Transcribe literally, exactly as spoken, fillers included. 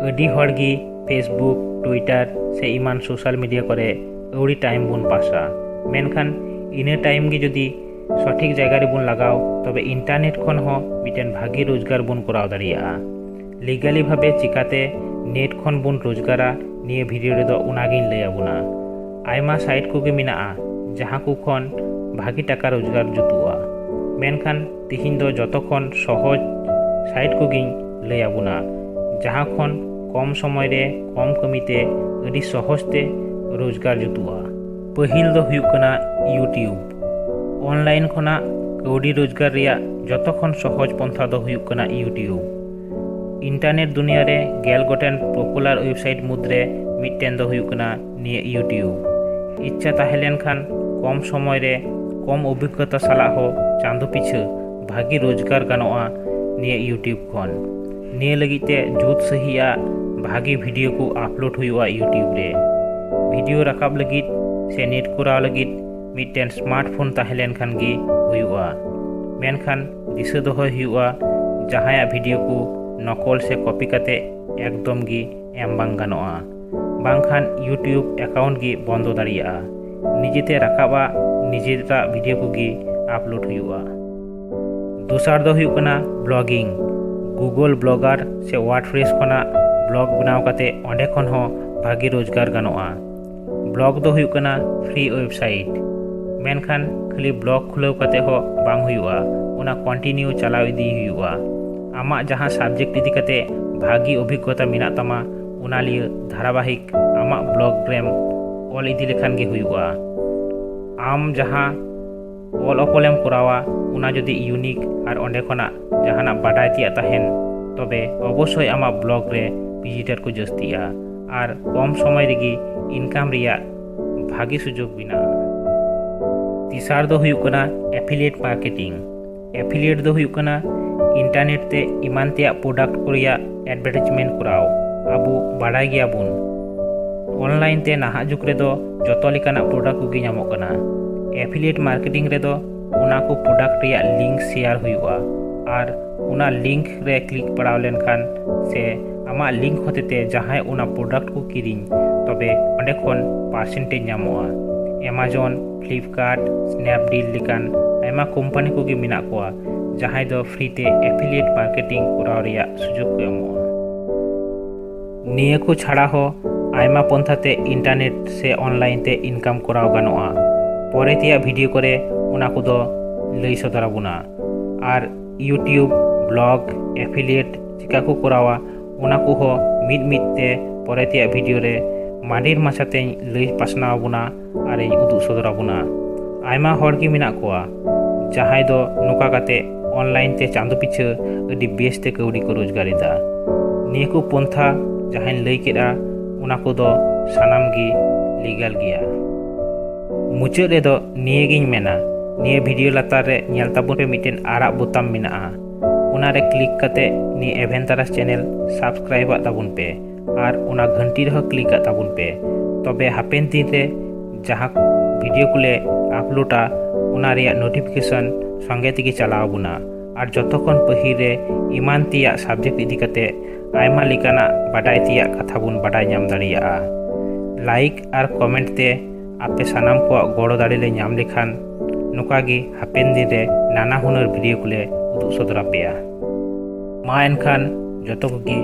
ᱟᱹᱰᱤ ᱦᱚᱲ ᱜᱮ Facebook, Twitter ᱥᱮ ᱮᱢᱟᱱ social media ᱠᱚᱨᱮ ᱟᱹᱣᱲᱤ time ᱵᱚᱱ ᱯᱟᱥᱟ, ᱢᱮᱱᱠᱷᱟᱱ ᱤᱱᱟᱹ time ᱜᱮ ᱡᱩᱫᱤ ᱥᱚᱴᱷᱤᱠ ᱡᱟᱭᱜᱟ ᱨᱮᱵᱚᱱ ᱞᱟᱜᱟᱣ, ᱛᱚᱵᱮ internet ᱠᱷᱚᱱ ᱦᱚᱸ ᱢᱤᱫᱴᱮᱱ ᱵᱷᱟᱹᱜᱤ ᱨᱳᱡᱽᱜᱟᱨ ᱵᱚᱱ ᱠᱚᱨᱟᱣ ᱫᱟᱲᱮᱭᱟᱜᱼᱟ᱾ Legally ᱵᱷᱟᱵᱮ ᱪᱤᱠᱟᱛᱮ net ᱠᱷᱚᱱ ᱵᱚᱱ ᱨᱳᱡᱽᱜᱟᱨᱟ, ᱱᱤᱭᱟᱹ video ᱨᱮᱫᱚ ᱚᱱᱟᱜᱤᱧ ᱞᱟᱹᱭ ᱟᱵᱚᱱᱟ᱾ ᱟᱭᱢᱟ site ᱠᱚᱜᱮ ᱢᱮᱱᱟᱜᱼᱟ, ᱡᱟᱦᱟᱸ ᱠᱚ ᱠᱷᱚᱱ ᱵᱷᱟᱹᱜᱤ ᱴᱟᱠᱟ ᱨᱳᱡᱽᱜᱟᱨ ᱡᱩᱛᱩᱜᱼᱟ, ᱢᱮᱱᱠᱷᱟᱱ ᱛᱤᱦᱤᱧ ᱫᱚ ᱡᱚᱛᱚ ᱠᱷᱚᱱ ᱥᱚᱦᱚᱡᱽ site ᱠᱚᱜᱮᱧ ᱞᱟᱹᱭ ᱟᱵᱚᱱᱟ, ᱡᱟᱦᱟᱸ ᱠᱷᱚᱱ ᱠᱚᱢ ᱥᱚᱢᱚᱭ ᱨᱮ ᱠᱚᱢ ᱠᱟᱹᱢᱤ ᱛᱮ ᱟᱹᱰᱤ ᱥᱚᱦᱚᱡᱽ ᱛᱮ ᱨᱳᱡᱽᱜᱟᱨ ᱡᱩᱛᱩᱜᱼᱟ᱾ ᱯᱟᱹᱦᱤᱞ ᱫᱚ ᱦᱩᱭᱩᱜ ᱠᱟᱱᱟ YouTube᱾ Online ᱠᱷᱚᱱᱟᱜ ᱠᱟᱹᱣᱰᱤ ᱨᱳᱡᱽᱜᱟᱨ ᱨᱮᱭᱟᱜ ᱡᱚᱛᱚ ᱠᱷᱚᱱ ᱥᱚᱦᱚᱡᱽ ᱯᱚᱱᱛᱷᱟ ᱫᱚ ᱦᱩᱭᱩᱜ ᱠᱟᱱᱟ YouTube᱾ Internet ᱫᱩᱱᱤᱭᱟᱹ ᱨᱮ ᱜᱮᱞ ᱜᱚᱴᱮᱱ popular website ᱢᱩᱫᱽᱨᱮ ᱢᱤᱫᱴᱮᱱ ᱫᱚ ᱦᱩᱭᱩᱜ ᱠᱟᱱᱟ ᱱᱤᱭᱟᱹ YouTube᱾ ᱤᱪᱪᱷᱟ ᱛᱟᱦᱮᱸ ᱞᱮᱱᱠᱷᱟᱱ ᱠᱚᱢ ᱥᱚᱢᱚᱭ ᱨᱮ ᱠᱚᱢ ᱚᱵᱷᱤᱜᱽᱜᱚᱛᱟ ᱥᱟᱞᱟᱜ ᱦᱚᱸ ᱪᱟᱸᱫᱚ ᱯᱤᱪᱷᱟᱹ ᱵᱷᱟᱹᱜᱤ ᱨᱳᱡᱽᱜᱟᱨ ᱜᱟᱱᱚᱜᱼᱟ ᱱᱤᱭᱟᱹ YouTube ᱠᱷᱚᱱ᱾ ᱱᱤᱭᱟᱹ ᱞᱟᱹᱜᱤᱫ ᱛᱮ ᱡᱩᱛ ᱥᱟᱺᱦᱤᱡᱟᱜ ᱵᱷᱟᱹᱜᱤ video ᱠᱚ upload ᱦᱩᱭᱩᱜᱼᱟ YouTube ᱨᱮ᱾ Video ᱨᱟᱠᱟᱵ ᱞᱟᱹᱜᱤᱫ ᱥᱮ net ᱠᱚᱨᱟᱣ ᱞᱟᱹᱜᱤᱫ ᱢᱤᱫᱴᱮᱱ smartphone ᱛᱟᱦᱮᱸ ᱞᱮᱱᱠᱷᱟᱱ ᱜᱮ ᱦᱩᱭᱩᱜᱼᱟ᱾ ᱢᱮᱱᱠᱷᱟᱱ ᱫᱤᱥᱟᱹ ᱫᱚᱦᱚᱭ ᱦᱩᱭᱩᱜᱼᱟ, ᱡᱟᱦᱟᱸᱭᱟᱜ video ᱠᱚ ᱱᱚᱠᱚᱞ ᱥᱮ copy ᱠᱟᱛᱮ ᱮᱠᱫᱚᱢ ᱜᱮ ᱮᱢ ᱵᱟᱝ ᱜᱟᱱᱚᱜᱼᱟ, ᱵᱟᱝᱠᱷᱟᱱ YouTube account ᱜᱮ ᱵᱚᱱᱫᱚ ᱫᱟᱲᱮᱭᱟᱜᱼᱟ᱾ ᱱᱤᱡᱮᱛᱮ ᱨᱟᱠᱟᱵᱼᱟ, ᱱᱤᱡᱮᱨᱟᱜ video ᱠᱚᱜᱮ upload ᱦᱩᱭᱩᱜᱼᱟ᱾ ᱫᱚᱥᱟᱨ ᱫᱚ ᱦᱩᱭᱩᱜ ᱠᱟᱱᱟ blogging᱾ Google Blogger ᱥᱮ WordPress ᱠᱷᱚᱱᱟᱜ blog ᱵᱮᱱᱟᱣ ᱠᱟᱛᱮ ᱚᱸᱰᱮ ᱠᱷᱚᱱ ᱦᱚᱸ ᱵᱷᱟᱹᱜᱤ ᱨᱳᱡᱽᱜᱟᱨ ᱜᱟᱱᱚᱜᱼᱟ᱾ Blog ᱫᱚ ᱦᱩᱭᱩᱜ ᱠᱟᱱᱟ free website, ᱢᱮᱱᱠᱷᱟᱱ ᱠᱷᱟᱹᱞᱤ blog ᱠᱷᱩᱞᱟᱹᱣ ᱠᱟᱛᱮ ᱦᱚᱸ ᱵᱟᱝ ᱦᱩᱭᱩᱜᱼᱟ, ᱚᱱᱟ continue ᱪᱟᱞᱟᱣ ᱤᱫᱤ ᱦᱩᱭᱩᱜᱼᱟ᱾ ᱟᱢᱟᱜ ᱡᱟᱦᱟᱸ subject ᱤᱫᱤ ᱠᱟᱛᱮ ᱵᱷᱟᱹᱜᱤ ᱚᱵᱷᱤᱜᱽᱜᱚᱛᱟ ᱢᱮᱱᱟᱜ ᱛᱟᱢᱟ, ᱚᱱᱟ ᱞᱤᱭᱟᱹ ᱫᱷᱟᱨᱟᱵᱟᱦᱤᱠ ᱟᱢᱟᱜ blog ᱨᱮᱢ ᱚᱞ ᱤᱫᱤ ᱞᱮᱠᱷᱟᱱ ᱜᱮ ᱦᱩᱭᱩᱜᱼᱟ᱾ ᱟᱢ ᱡᱟᱦᱟᱸ ᱚᱞ ᱚᱯᱚᱞᱮᱢ ᱠᱚᱨᱟᱣᱟ, ᱚᱱᱟ ᱡᱩᱫᱤ unique ᱟᱨ ᱚᱸᱰᱮ ᱠᱷᱚᱱᱟᱜ ᱡᱟᱦᱟᱱᱟᱜ ᱵᱟᱰᱟᱭ ᱛᱮᱭᱟᱜ ᱛᱟᱦᱮᱱ, ᱛᱚᱵᱮ ᱚᱵᱚᱥᱥᱳᱭ ᱟᱢᱟᱜ blog ᱨᱮ visitor ᱠᱚ ᱡᱟᱹᱥᱛᱤᱜᱼᱟ ᱟᱨ ᱠᱚᱢ ᱥᱚᱢᱚᱭ ᱨᱮᱜᱮ income ᱨᱮᱭᱟᱜ ᱵᱷᱟᱹᱜᱤ ᱥᱩᱡᱳᱜᱽ ᱢᱮᱱᱟᱜᱼᱟ᱾ ᱛᱮᱥᱟᱨ ᱫᱚ ᱦᱩᱭᱩᱜ ᱠᱟᱱᱟ affiliate marketing᱾ Affiliate ᱫᱚ ᱦᱩᱭᱩᱜ ᱠᱟᱱᱟ internet ᱛᱮ ᱮᱢᱟᱱ ᱛᱮᱭᱟᱜ product ᱠᱚ ᱨᱮᱭᱟᱜ advertisement ᱠᱚᱨᱟᱣ᱾ ᱟᱵᱚ ᱵᱟᱲᱟᱭ ᱜᱮᱭᱟᱵᱚᱱ, online ᱛᱮ ᱱᱟᱦᱟᱜ ᱡᱩᱜᱽ ᱨᱮᱫᱚ ᱡᱚᱛᱚ ᱞᱮᱠᱟᱱᱟᱜ product ᱠᱚᱜᱮ ᱧᱟᱢᱚᱜ ᱠᱟᱱᱟ᱾ Affiliate marketing ᱨᱮᱫᱚ ᱚᱱᱟ ᱠᱚ product ᱨᱮᱭᱟᱜ link share ᱦᱩᱭᱩᱜᱼᱟ᱾ ᱟᱨ ᱚᱱᱟ ᱞᱤᱝᱠ ᱨᱮ ᱠᱞᱤᱠ ᱯᱟᱲᱟᱣ ᱞᱮᱱᱠᱷᱟᱱ ᱥᱮ ᱟᱢᱟᱜ ᱞᱤᱝᱠ ᱦᱚᱛᱮᱛᱮ ᱡᱟᱦᱟᱸᱭ ᱚᱱᱟ ᱯᱨᱚᱰᱟᱠᱴ ᱠᱚ ᱠᱤᱨᱤᱧ, ᱛᱚᱵᱮ ᱚᱸᱰᱮ ᱠᱷᱚᱱ ᱯᱟᱨᱥᱮᱱᱴᱮᱡᱽ ᱧᱟᱢᱚᱜᱼᱟ᱾ ᱮᱢᱟᱡᱚᱱ, ᱯᱷᱞᱤᱯᱠᱟᱨᱴ, ᱥᱱᱮᱯᱰᱤᱞ ᱞᱮᱠᱟᱱ ᱟᱭᱢᱟ ᱠᱳᱢᱯᱟᱱᱤ ᱠᱚᱜᱮ ᱢᱮᱱᱟᱜ ᱠᱚᱣᱟ, ᱡᱟᱦᱟᱸᱭ ᱫᱚ ᱯᱷᱨᱤ ᱛᱮ ᱮᱯᱷᱤᱞᱤᱭᱮᱴ ᱢᱟᱨᱠᱮᱴᱤᱝ ᱠᱚᱨᱟᱣ ᱨᱮᱭᱟᱜ ᱥᱩᱡᱳᱜᱽ ᱠᱚ ᱮᱢᱚᱜᱼᱟ᱾ ᱱᱤᱭᱟᱹ ᱠᱚ ᱪᱷᱟᱲᱟ ᱦᱚᱸ ᱟᱭᱢᱟ ᱯᱚᱱᱛᱷᱟ ᱛᱮ ᱤᱱᱴᱟᱨᱱᱮᱴ ᱥᱮ ᱚᱱᱞᱟᱭᱤᱱ ᱛᱮ ᱤᱱᱠᱟᱢ ᱠᱚᱨᱟᱣ ᱜᱟᱱᱚᱜᱼᱟ᱾ ᱯᱚᱨᱮ ᱛᱮᱭᱟᱜ ᱵᱷᱤᱰᱤᱭᱳ ᱠᱚᱨᱮ ᱚᱱᱟ ᱠᱚᱫᱚ ᱞᱟᱹᱭ ᱥᱚᱫᱚᱨ ᱟᱵᱚᱱᱟ᱾ ᱟᱨ YouTube, ᱵᱞᱚᱜ, ᱮᱯᱷᱤᱞᱤᱭᱮᱴ ᱪᱤᱠᱟ ᱠᱚ ᱠᱚᱨᱟᱣᱟ, ᱚᱱᱟ ᱠᱚᱦᱚᱸ ᱢᱤᱫ ᱢᱤᱫ ᱛᱮ ᱯᱚᱨᱮ ᱛᱮᱭᱟᱜ ᱵᱷᱤᱰᱤᱭᱳ ᱨᱮ ᱢᱟᱸᱰᱮᱨ ᱢᱟᱪᱷᱟᱛᱮᱧ ᱞᱟᱹᱭ ᱯᱟᱥᱱᱟᱣ ᱟᱵᱚᱱᱟ ᱟᱨ ᱤᱧ ᱩᱫᱩᱜ ᱥᱚᱫᱚᱨ ᱟᱵᱚᱱᱟ᱾ ᱟᱭᱢᱟ ᱦᱚᱲ ᱜᱮ ᱢᱮᱱᱟᱜ ᱠᱚᱣᱟ ᱡᱟᱦᱟᱸᱭ ᱫᱚ ᱱᱚᱝᱠᱟ ᱠᱟᱛᱮ ᱚᱱᱞᱟᱭᱤᱱ ᱛᱮ ᱪᱟᱸᱫᱚ ᱯᱤᱪᱷᱟᱹ ᱟᱹᱰᱤ ᱵᱮᱥ ᱛᱮ ᱠᱟᱹᱣᱰᱤ ᱠᱚ ᱨᱳᱡᱽᱜᱟᱨ ᱮᱫᱟ᱾ ᱱᱤᱭᱟᱹ ᱠᱚ ᱯᱚᱱᱛᱷᱟ ᱡᱟᱦᱟᱸᱧ ᱞᱟᱹᱭ ᱠᱮᱫᱟ, ᱚᱱᱟ ᱠᱚᱫᱚ ᱥᱟᱱᱟᱢ ᱜᱮ ᱞᱤᱜᱟᱞ ᱜᱮᱭᱟ᱾ ᱢᱩᱪᱟᱹᱫ ᱨᱮᱫᱚ ᱱᱤᱭᱟᱹᱜᱤᱧ ᱢᱮᱱᱟ, ᱱᱤᱭᱟᱹ ᱵᱷᱤᱰᱤᱭᱳ ᱞᱟᱛᱟᱨ ᱨᱮ ᱧᱮᱞ ᱛᱟᱵᱚᱱ ᱯᱮ, ᱢᱤᱫᱴᱮᱱ ᱟᱨᱟᱜ ᱵᱳᱛᱟᱢ ᱢᱮᱱᱟᱜᱼᱟ, ᱚᱱᱟᱨᱮ ᱠᱞᱤᱠ ᱠᱟᱛᱮ ᱱᱤᱭᱟᱹ ᱮᱵᱷᱮᱱ ᱛᱟᱨᱟᱥ ᱪᱮᱱᱮᱞ ᱥᱟᱵᱥᱠᱨᱟᱭᱤᱵ ᱟᱜ ᱛᱟᱵᱚᱱ ᱯᱮ ᱟᱨ ᱚᱱᱟ ᱜᱷᱟᱹᱱᱴᱤ ᱨᱮᱦᱚᱸ ᱠᱞᱤᱠ ᱟᱜ ᱛᱟᱵᱚᱱ ᱯᱮ᱾ ᱛᱚᱵᱮ ᱦᱟᱯᱮᱱ ᱫᱤᱱ ᱨᱮ ᱡᱟᱦᱟᱸ ᱵᱷᱤᱰᱤᱭᱳ ᱠᱚᱞᱮ ᱟᱯᱞᱳᱰᱟ, ᱚᱱᱟ ᱨᱮᱭᱟᱜ ᱱᱳᱴᱤᱯᱷᱤᱠᱮᱥᱚᱱ ᱥᱚᱸᱜᱮ ᱛᱮᱜᱮ ᱪᱟᱞᱟᱣ ᱟᱵᱚᱱᱟ᱾ ᱟᱨ ᱡᱚᱛᱚ ᱠᱷᱚᱱ ᱯᱟᱹᱦᱤᱞ ᱨᱮ ᱮᱢᱟᱱ ᱛᱮᱭᱟᱜ ᱥᱟᱵᱡᱮᱠᱴ ᱤᱫᱤ ᱠᱟᱛᱮ ᱟᱭᱢᱟ ᱞᱮᱠᱟᱱᱟᱜ ᱵᱟᱰᱟᱭ ᱛᱮᱭᱟᱜ ᱠᱟᱛᱷᱟ ᱵᱚᱱ ᱵᱟᱰᱟᱭ ᱧᱟᱢ ᱫᱟᱲᱮᱭᱟᱜᱼᱟ᱾ ᱞᱟᱭᱤᱠ ᱟᱨ ᱠᱚᱢᱮᱱᱴ ᱛᱮ ᱟᱯᱮ ᱥᱟᱱᱟᱢ ᱠᱚᱣᱟᱜ ᱜᱚᱲᱚ ᱫᱟᱲᱮ ᱞᱮ ᱧᱟᱢ ᱞᱮᱠᱷᱟᱱ ᱱᱚᱝᱠᱟ ᱜᱮ ᱦᱟᱯᱮᱱ ᱫᱤᱱ ᱨᱮ ᱱᱟᱱᱟ ᱦᱩᱱᱟᱹᱨ ᱵᱷᱤᱰᱤᱭᱳ ᱠᱚᱞᱮ ᱩᱫᱩᱜ ᱥᱚᱫᱚᱨ ᱟᱯᱮᱭᱟ᱾ ᱢᱟ ᱮᱱᱠᱷᱟᱱ ᱡᱚᱛᱚ ᱠᱚᱜᱮ